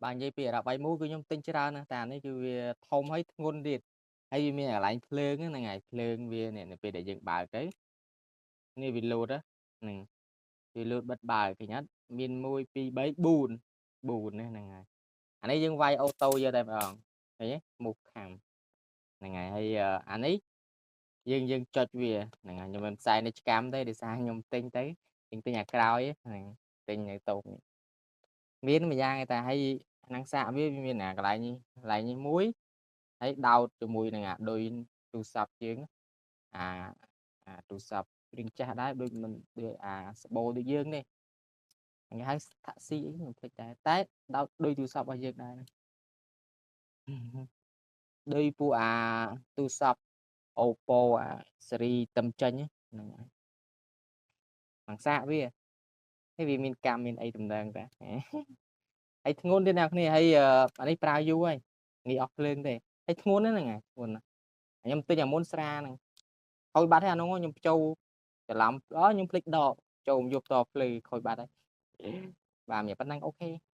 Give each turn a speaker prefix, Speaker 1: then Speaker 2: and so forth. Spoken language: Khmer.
Speaker 1: បាទនិយាយពីអារ៉ាប់1មូលគឺខ្ញុំទិញច្រើនណាស់តែអានេះគឺវាធំហើយធ្ងន់ទៀតហើយវាមានកន្លែងភ្លើងហ្នឹងហើយភ្លើងវានេះនៅពេលដែលយើងបើកទៅនេះវាលោតហ្នឹងវាលោតបិទបើកឃើញអត់មាន1 2 3 4 4ហ្នឹងហើយអានេះយើងវាយ auto យកតែម្ដងឃើញទេមុខខាំហ្នឹងហើយហើយអានេះយើងយើងចុចវាហ្នឹងហើយខ្ញុំមិនផ្សាយនៅឆ្កាំទេដោយសារខ្ញុំទិញទៅយើងទិញអាក្រោយហ្នឹងទិញនៅតូបនេះមានមួយយ៉ាងឯតែហើយក្នុងសាកវាវាមានអាកន្លែងនេះកន្លែងនេះមួយហើយដោតជាមួយនឹងអាឌុយទូរស័ព្ទយើងអាអាទូរស័ព្ទរៀងចាស់ដែរដូចមិនដូចអាសបោដូចយើងទេគេហៅតាក់ស៊ីអីខ្ញុំភ្លេចដែរតែដោតដូចទូរស័ព្ទរបស់យើងដែរដូចពួកអាទូរស័ព្ទ Oppo អាស៊េរីទឹមចេញហ្នឹងហើយខាងសាកវាហើយវាមានកម្មមានអីតំណែងតាហើយធ្ងន់ទៀតអ្នកគ្នាហើយអានេះប្រើយូរហើយងាយអស់ភ្លើងទេហើយធ្ងន់ហ្នឹងហើយធ្ងន់ណាស់ខ្ញុំទិញអាមុនស្រាហ្នឹងខូចបាត់ហើយអានោះខ្ញុំចូលច្រឡំអូខ្ញុំភ្លេចដកចូលយកតភ្លឺខូចបាត់ហើយបាទមានប៉ុណ្ណឹង OK។